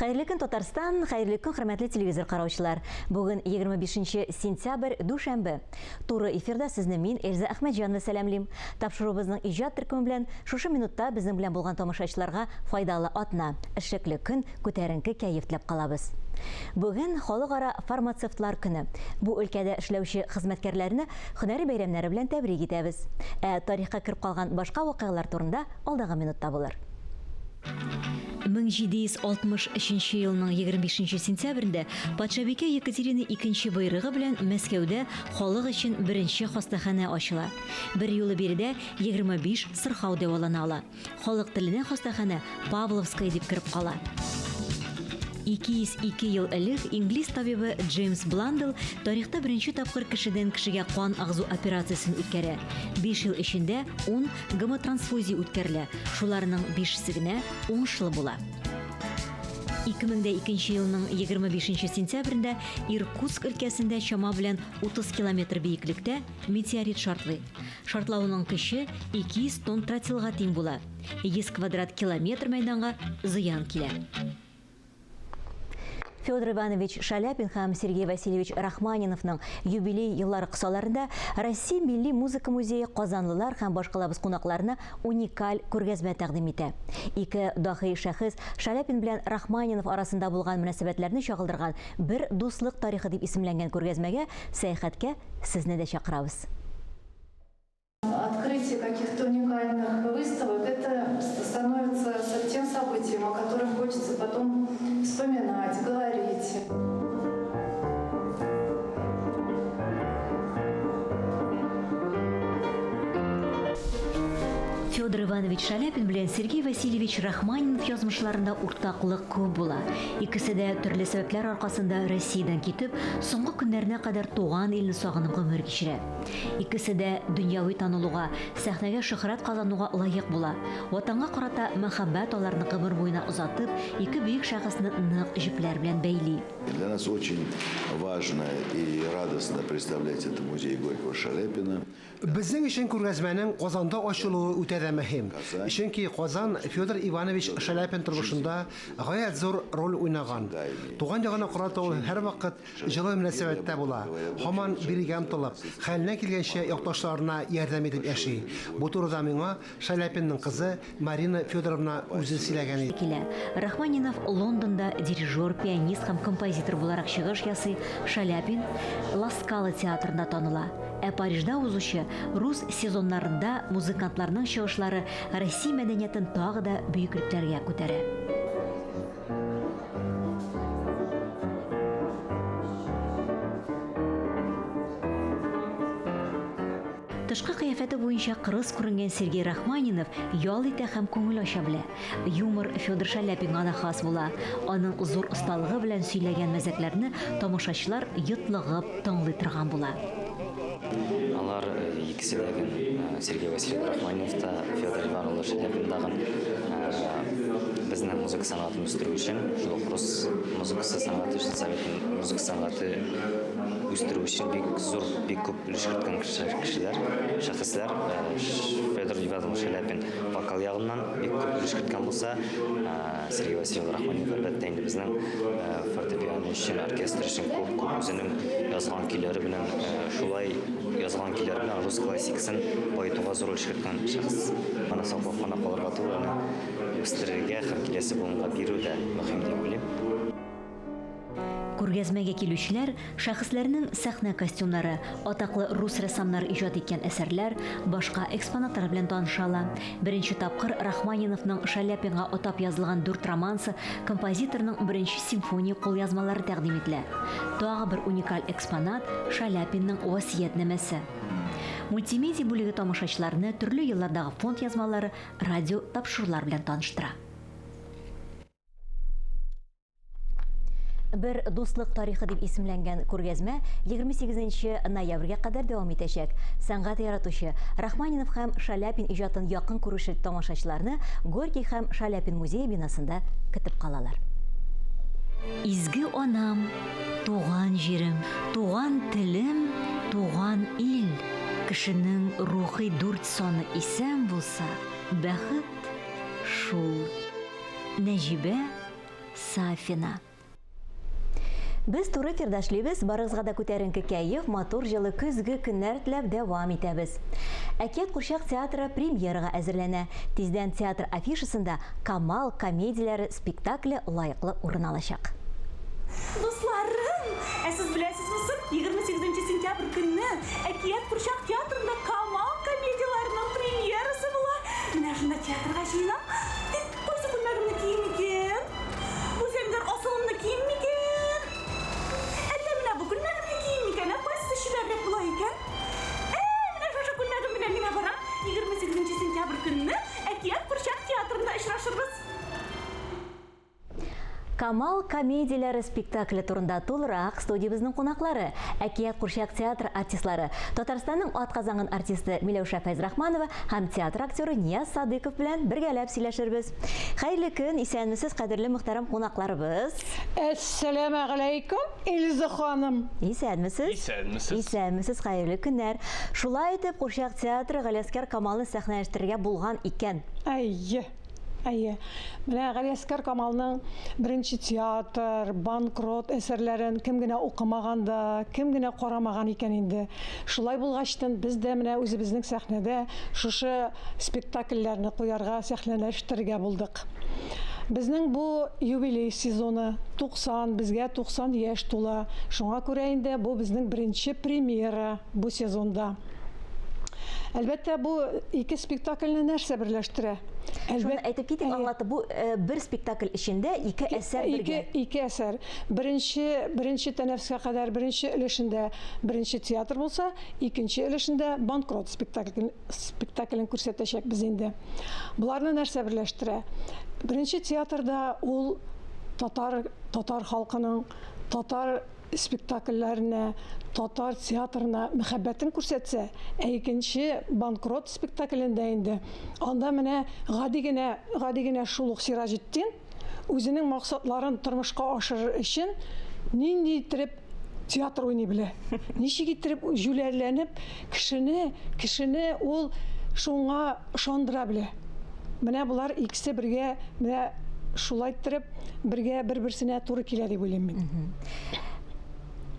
Хәерле көн, Татарстан, хәерле көн, хөрмәтле телевизор караучылар. Бүген 25 сентябрь, дүшәмбе. Туры эфирда сезне мин, Эльза Әхмәтҗанова сәламлим. Тапшыруыбызның иҗат төркеме белән шушы минутта безнең белән булган тамашачыларга файдалы атна, эшлекле көн, күтәренке кәеф теләп калабыз. Бүген Халыкара фармацевтлар көне. Бу өлкәдә эшләүче хезмәткәрләрне һөнәри бәйрәмнәре белән тәбрик итәбез. Ә тарихка кереп калган башка вакыйгалар турында алдагы минутта булыр. 1763 елның 25 сентябрендә патшабикә Екатерина II боерыгы белән Мәскәүдә халык өчен беренче хастаханә ачыла. Берьюлы биредә 25 сырхау дәвалана ала. Халык теленә хастаханә Павловская дип кереп кала. 202 ел элек инглиз табибы Джеймс Бландел тарихта беренче тапкыр кешедән кешегә кан агызу операциясен үткәрә. 5 ел эчендә 10 гомотрансфузия үткәрелә, шуларның бишесе генә уңышлы була. 2002 елның 25 сентябрендә Иркутск өлкәсендә чама белән 30 километр биеклектә метеорит шартлый. Шартлауның көче 200 тонн тротилга тиң була. 100 квадрат километр мәйданга зыян килә. Федор Иванович Шаляпин һәм Сергей Васильевич Рахманиновның юбилей еллары кысаларында Россия милли музыка музее казанлылар һәм башкалабыз кунакларына уникаль күргәзмә тәкъдим итә. Ике дахи шәхес Шаляпин белән Рахманинов арасында булган мөнәсәбәтләрне чагылдырган Бер дуслык тарихы дип исемләнгән күргәзмәгә сәяхәткә сезне дә чакырабыз. Открытие каких-то уникальных выставок – это становится тем событием, о котором хочется потом вспоминать, говорить. Федор Иванович Шаляпин белән Сергей Васильевич Рахманинов язмышларында уртаклык күп була. Икесе дә төрле сәбәпләр аркасында Россиядән китеп, соңгы көннәренә кадәр туган илне сагынып гомер кичерә. Икесе дә дөньяви танылуга, сәхнәгә шөһрәт казануга лаек була. Ватанга карата мәхәббәт аларны гомер буена озатып, ике бөек шәхесне нык җепләр белән бәйли. Для нас очень важно и радостно представлять это музей Горького Шаляпина. Безнең өчен күргәзмәнең Казанда ачылуы үтә дә мөһим. Чөнки Казан Федор Иванович Шаляпин тормышында гаять зур роль уйнаган. Туган ягына карата ул һәрвакыт Җылы мөнәсәбәттә була, һаман бирегә омтылып, хәленнән килгәнчә якташларына ярдәм итеп яши. Бу турыда миңа Шаляпинның кызы Марина Федоровна үзе сөйләгән иде. Килә. Рахманинов Лондонда дирижер, пианист һәм композитор буларак чыгыш ясый, Шаляпин Ла Скала театрында таныла. Ә Парижда узучы рус сезоннарында музыкантларның чыгышлары Россия мәдәниятен тагы да бөеклекләргә күтәрә. Тышкы кыяфәте буенча кырыс күренгән Сергей Рахманинов ял итә һәм күңел ача белә. Юмор Федор Шаляпинга да хас була. Аның зур осталыгы белән сөйләгән мәзәкләрне тамашачылар йотлыгып тыңлый торган була. Алар икесе дә ген Сергей Васильевич Рахманинов та, Федор Иван улы Шаляпин дагын безнең музыка сәнгатен үстерү өчен, шул ук рус музыкасы сәнгате өчен, совет музыка сәнгате үстерү өчен бик зур, бик күп өлеш керткән кешеләр, шәхесләр. Федор Иван улы Шаляпин вокал ягыннан бик күп өлеш керткән булса, Сергей Васильевич Рахманинов, әлбәттә инде, безнең фортепиано өчен, оркестр өчен күп-күп үзенең язган көйләре белән, шулай язган көйләре белән рус классикасын баетуга зур өлеш керткән шәхес. Аны саклап кына калырга түгел, аны үстерергә һәм киләсе буынга бирү дә мөһим дип уйлыйм. Күргәзмәгә килүчеләр шәхесләрнең сәхнә костюмнары, атаклы рус рәссамнары иҗат иткән әсәрләр, башка экспонатлар белән таныша ала. Беренче тапкыр Рахманиновның Шаляпинга атап язылган дүрт романсы, композиторның беренче симфония кулъязмалары тәкъдим ителә. Тагы бер уникаль экспонат, Шаляпинның васыятьнамәсе. Мультимедиа бүлеге тамашачыларны төрле еллардагы фонд язмалары, радио тапшырулар белән таныштыра. Бер дуслык тарихы дип исемләнгән күргәзмә 28 ноябрьгә кадәр дәвам итәчәк. Сәнгать яратучы, Рахманинов һәм Шаляпин иҗатын якын күрүче тамашачыларны Горький һәм Шаляпин музее бинасында көтеп калалар. Изге анам, туган җирем, туган телем, туган ил, кешенең рухи дүрт саны исән булса, бәхет шул. Нәҗибә. Сафина. Без туры эфирда эшлибез, барыгызга да күтәренке кәеф, матур җылы көзге көннәр теләп дәвам итәбез. Әкият курчак театры премьерага әзерләнә. Тиздән театр афишасында Камал комедияләре спектакле лаеклы урын алачак. Дусларым, ә сез беләсезме соң, 28 сентябрь көнне Әкият курчак театрында Камал комедияләренең премьерасы була. Менә шунда театрга җыенам. Тик кайсы күлмәгемне киим икән? Бу зәңгәр асылымны киим микән? Әллә менә бу күлмәгемне киим микән? Ә кайсысы чибәррәк була икән? Ә, менә шушы күлмәгем белән генә барам. 28 сентябрь көнне Әкият курчак театрында очрашырбыз. Камал комедияләре спектакле турында тулырак студиябезнең кунаклары, Әкият курчак театры артистлары, Татарстанның атказанган артисты Миләүшә Фәйзрахманова һәм театр актеры Нияз Садыйков белән бергәләп сөйләшербез. Хәерле көн, исәнмесез, кадерле мөхтәрәм кунакларыбыз. Әссәламәгаләйкүм, Эльза ханым. Исәнмесез. Исәнмесез. Исәнмесез, хәерле көннәр. Шулай итеп, курчак театры Галиәсгар Камалны сәхнәләштерергә булган икән. Әйе. Әйе. Менә Галиәсгар Камалның Беренче театр, Банкрот әсәрләрен кем генә укымаган да, кем генә карамаган икән инде. Шулай булгачтын без дә менә үзебезнең сәхнәдә шушы спектакльләрне куярга, сәхнәләштерергә булдык. Безнең бу юбилей сезоны, 90, безгә 90 яшь тула. Шуңа күрә инде бу безнең беренче премьера бу сезонда. Әлбәттә, бу ике спектакльне нәрсә берләштерә? Шуны әйтеп китик, аңлатып, бу э, бер спектакль эчендә ике әсәр бергә. Ике, ике әсәр. Беренче, беренче тәнәфескә кадәр беренче өлешендә беренче театр булса, икенче өлешендә банкрот спектаклен, спектаклен күрсәтәчәкбез инде. Боларны нәрсә берләштерә? Беренче театрда ул татар, татар халкының, татар спектакльләренә, татар театрына мәхәббәтен күрсәтсә, ә икенче Банкрот спектаклендә инде анда менә гади генә, гади генә шул ук Сираҗетдин үзенең максатларын тормышка ашырыр өчен нинди иттереп театр уйный белә. Ничек иттереп җүләрләнеп кешене, кешене ул шуңа ышандыра белә. Менә болар икесе бергә менә шулай иттереп бергә бер-берсенә туры килә дип уйлыйм мин.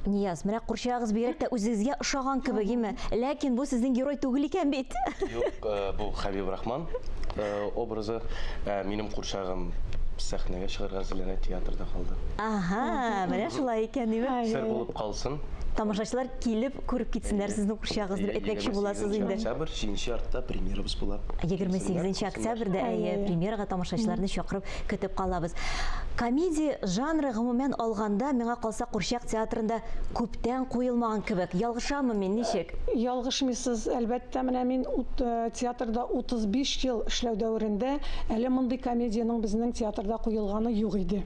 Нияз, менә курчагыгыз бигрәк тә үзегезгә ошаган кебек, име? Ләкин бу сезнең герой түгел икән бит. Юк, э, бу Хәбиб Рахман э, образы. Ә, минем курчагым сәхнәгә чыгарга әзерләнә, театрда калды. Ага, менә шулай икән, димәк. Сер булып калсын. Тамашачылар килеп күреп китсеннәр сезнең курчагыгызны дип әйтмәкче буласыз инде. Октябрь, 7 артта премьерабыз була. 28 октябрьдә әйе, премьерага тамашачыларны чакырып көтеп калабыз. Комедия жанры гомумән алганда, миңа калса, курчак театрында күптән куелмаган кебек. Ялгышаммы мин, ничек? Ялгышмыйсыз, әлбәттә, менә мин э, театрда 35 ел эшләү дәверендә әле мондый комедиянең безнең театрда куелганы юк иде.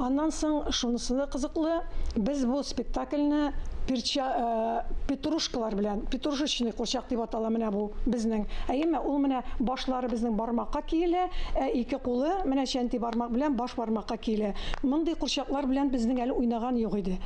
Аннан соң шунысы да кызыклы, без бу спектакльне перча, э, петрушкалар белән, петрушечный курчак дип атала менә бу безнең. Әйеме, ул менә башлары безнең бармакка киелә, ә ике кулы менә чәнти бармак белән баш бармакка киелә. Мондый курчаклар белән безнең әле уйнаган юк иде.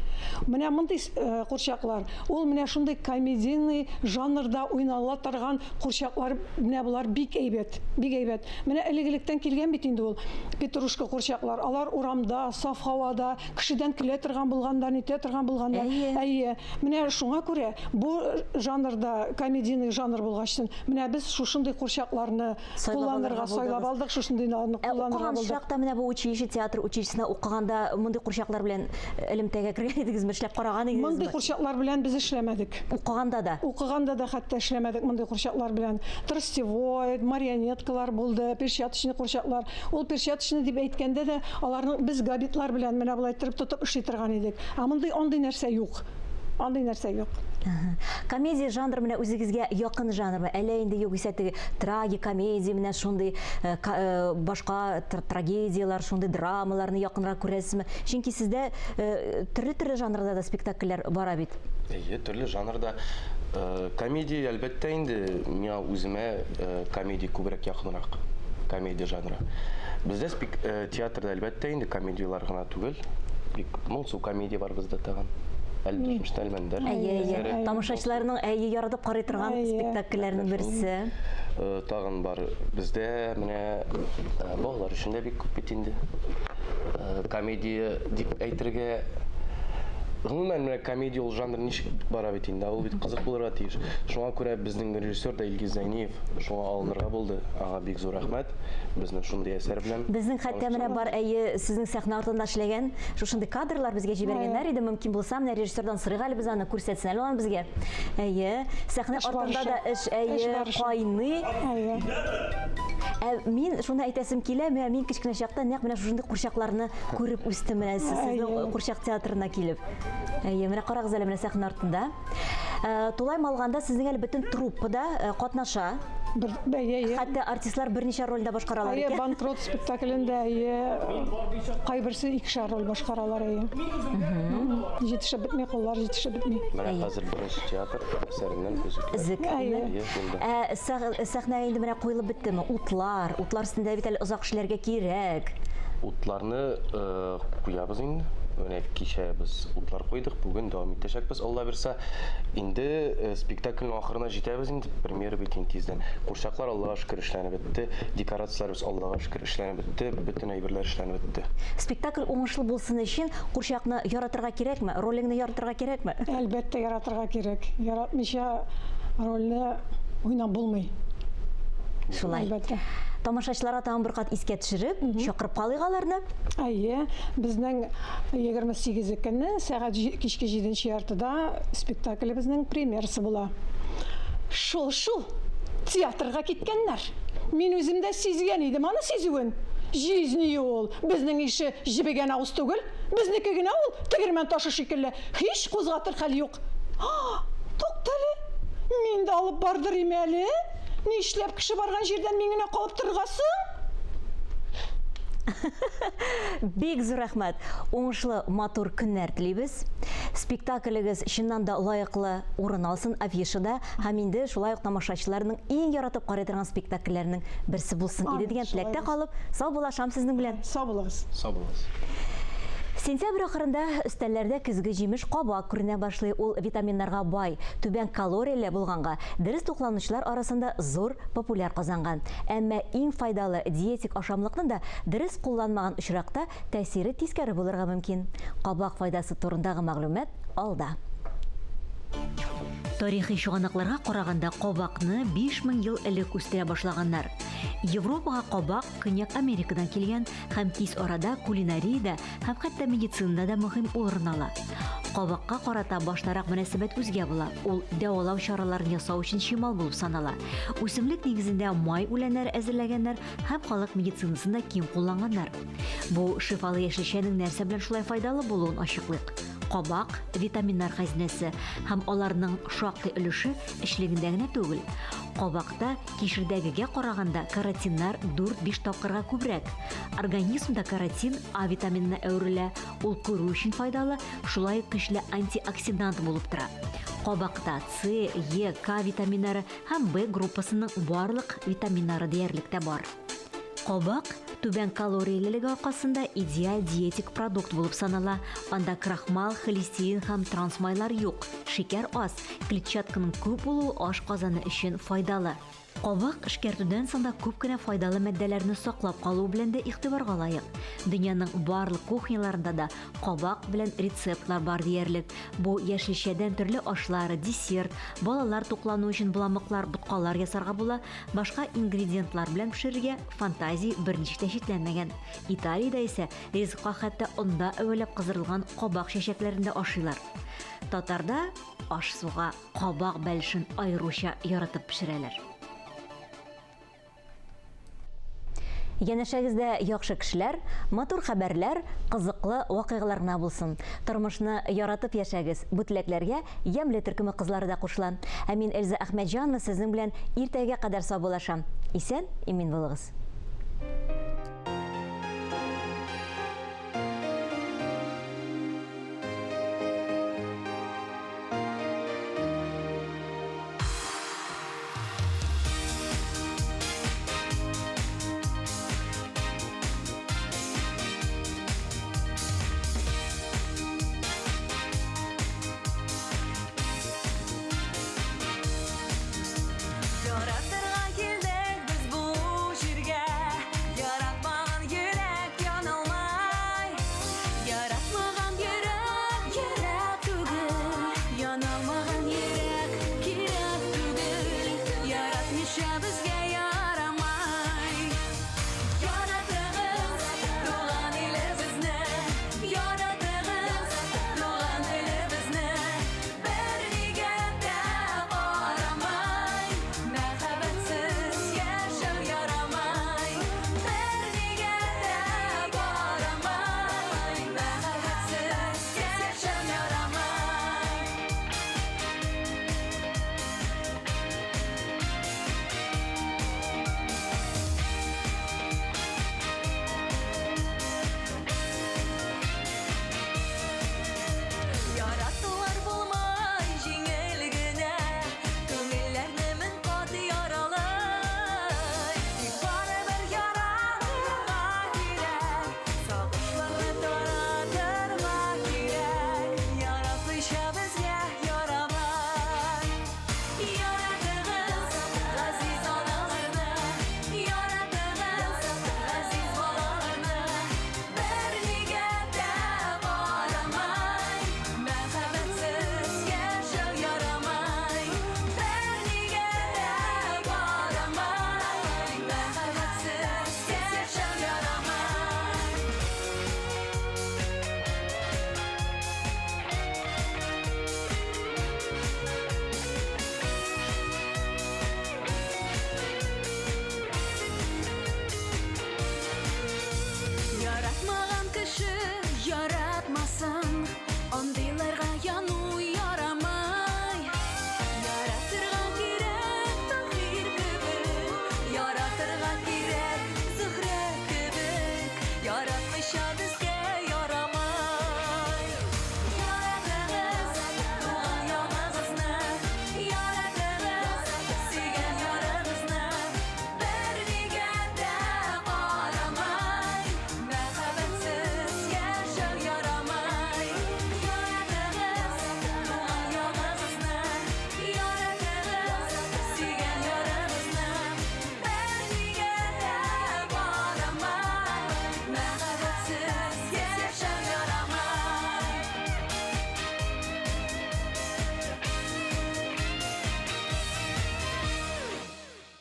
Менә мондый э, курчаклар, ул менә шундый комедийный жанрда уйнала торган курчаклар, менә болар бик әйбәт, бик әйбәт. Менә элек-электән килгән бит инде ул петрушка курчаклар. Алар урамда, саф һавада, кешедән көлә торган булганнар, нитә торган булганнар. Әйе. Әйе. Менә шуңа күрә бу жанрда комедийный жанр булгачтын, менә без шушындый курчакларны Сайлап алырга кулланырга сайлап булдыгыз. алдык, шушындыйларны Ә кулланырга укыган булдык. чакта менә бу училище, театр училищесына укыганда мондый курчаклар белән элемтәгә кергән идегезме, эшләп караган Мондый идегезме? курчаклар белән без эшләмәдек. Укыганда да. Укыганда да хәтта эшләмәдек мондый курчаклар белән. Тростевой, марионеткалар булды, перчаточный курчаклар. Ул перчаточный дип әйткәндә дә, аларны без габитлар белән менә болай иттереп тотып эшли торган идек. Ә мондый андый нәрсә юк. Андый нәрсә юк. Комедия жанры менә үзегезгә якын жанрмы? Әллә инде югыйсә теге трагикомедия менә шундый э, э, башка трагедияләр, шундый драмаларны якынрак күрәсезме? Чөнки сездә э, төрле-төрле жанрда да спектакльләр бара бит. Әйе, төрле жанрда. Комедия, әлбәттә инде, миңа үземә комедия күбрәк якынрак. Комедия жанры. Бездә театрда, әлбәттә инде, комедияләр гына түгел. Бик моңсу комедия бар бездә тагын. Әлдүшмеш Әлмәндәр. Әйе, әйе. Тамашачыларның әйе яратып карый торган спектакльләрнең берсе. Тагын бар бездә менә балалар өчен дә бик күп бит инде. Комедия дип әйтергә, гомумән, менә комедия ул жанр ничек бара бит инде, ул бит кызык булырга тиеш. Шуңа күрә безнең режиссер да Илгиз Зәйниев шуңа алынырга булды. Аңа бик зур рәхмәт. Безне шундый әсәр белән Безнең хәтта менә бар, әйе, сезнең сәхнә артында эшләгән шушындый кадрлар безгә җибәргәннәр иде. Мөмкин булса, менә режиссердан сорыйк әле без аны, күрсәтсен әле аны безгә. Әйе, сәхнә артында да эш, әйе, кайный. Әйе. Ә мин шуны әйтәсем килә, менә мин кечкенә чакта нәкъ менә шушындый курчакларны күреп үстем, менә сезнең курчак театрына килеп. Әйе, менә карагыз әле, менә сәхнә артында. Тулаем алганда сезнең әле бөтен труппа да катнаша. Бер, әйе, әйе. Хәтта артистлар берничә рольдә башкаралар Әйе, икән. Банкрот спектаклендә, әйе, кайберсе икешәр роль башкаралар, әйе. Җитешеп бетми, куллар җитешеп бетми. Менә хәзер беренче театр әсәреннән өзекләр. Өзек. Әйе. Әйе, булды. Ә сәхнә инде менә куелып беттеме? Утлар, утлар өстендә бит әле озак эшләргә кирәк. Утларны куябыз инде. Менә кичә без утлар куйдык, бүген дәвам итәчәкбез, Алла бирсә. Инде спектакльнең ахырына җитәбез инде, премьера бит инде тиздән. Курчаклар Аллага шөкер эшләнеп бетте, декорацияләребез Аллага шөкер эшләнеп бетте, бөтен әйберләр эшләнеп бетте. Спектакль уңышлы булсын өчен курчакны яратырга кирәкме? Ролеңне яратырга кирәкме? Әлбәттә, яратырга кирәк. Яратмыйча рольне уйнап булмый. Шулай. Әлбәттә. Тамашачыларга тагын бер кат искә төшереп, чакырып калыйк аларны. Әйе, безнең 28 көнне сәгать кичке 7:30 спектаклебезнең премьерасы була. Шул-шул театрга киткәннәр. Мин үзем дә сизгән идем аны сизүен. Жизни ул, безнең ише җебегән авыз түгел, безнеке генә ул тегермән ташы шикелле, һич кузгатыр хәл юк. Туктале, мин дә алып бардырыйм әле. Нишләп кеше барган җирдән мин генә калып торырга соң? Бик зур рәхмәт. Уңышлы, матур көннәр телибез. Спектаклегез чыннан да лаеклы урын алсын афишада һәм инде шулай ук тамашачыларның иң яратып карый торган спектакльләрнең берсе булсын иде дигән теләктә калып, сау булашам сезнең белән. Сау булыгыз. Сау булыгыз. Сентябрь ахырында өстәлләрдә көзге җимеш кабак күренә башлый. Ул витаминнарга бай, түбән калорияле булганга, дөрес тукланучылар арасында зур популяр казанган. Әмма иң файдалы диетик ашамлыкны да дөрес кулланмаган очракта тәэсире тискәре булырга мөмкин. Кабак файдасы турындагы мәгълүмат алда. Тарихи чыганакларга караганда кабакны 5000 ел элек үстерә башлаганнар. Европага кабак Көньяк Америкадан килгән һәм тиз арада кулинариядә һәм хәтта медицинада да мөһим урын ала. Кабакка карата баштарак мөнәсәбәт үзгә була. Ул дәвалау чараларын ясау өчен чимал булып санала. Үсемлек нигезендә май үләннәре әзерләгәннәр һәм халык медицинасында киң кулланганнар. Бу шифалы яшелчәнең нәрсә белән шулай файдалы булуын ачыклыйк. Кабак витаминнар хәзинәсе һәм аларның шактый өлеше эчлегендә генә түгел. Кабакта кишердәгегә караганда каротиннар 4-5 тапкырга күбрәк. Организмда каротин А витаминына әверелә, ул күрү өчен файдалы, шулай ук көчле антиоксидант булып тора. Кабакта С, Е, К витаминнары һәм Б группасының барлык витаминнары диярлек тә бар. Кабак түбән калориялелеге аркасында идеаль диетик продукт булып санала. Анда крахмал, холестерин һәм трансмайлар юк, шикәр аз, клетчатканың күп булуы аш казаны өчен файдалы. Кабак эшкәртүдән соң да күп кенә файдалы матдәләрне саклап калуы белән дә игътибарга лаек. Дөньяның барлык кухняларында да кабак белән рецептлар бар диярлек. Бу яшелчәдән төрле ашлар, десерт, балалар туклану өчен боламыклар, боткалар ясарга була. Башка ингредиентлар белән пешерергә фантазия берничек тә чикләнмәгән. Италиядә исә ризыкка хәтта онда әвәләп кыздырылган кабак чәчәкләрен дә ашыйлар. Татарда аш-суга кабак бәлешен аеруча яратып пешерәләр. Янәшәгездә яхшы кешеләр, матур хәбәрләр, кызыклы вакыйгалар гына булсын. Тормышны яратып яшәгез. Бу теләкләргә Ямьле төркеме кызлары да кушыла. Ә мин Эльза Әхмәтҗанова сезнең белән иртәгә кадәр саубуллашам. Исән, имин булыгыз.